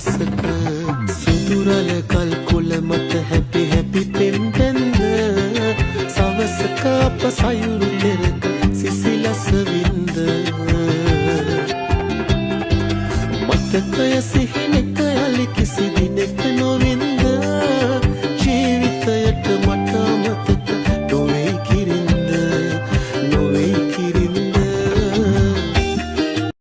දවසක සුදුරල කල් කොළ මත හැපි හැපි පෙම් බැන්ද සවසක අප සයුරු තෙරක සිසිලස වින්ද මතකය සිහිනෙක.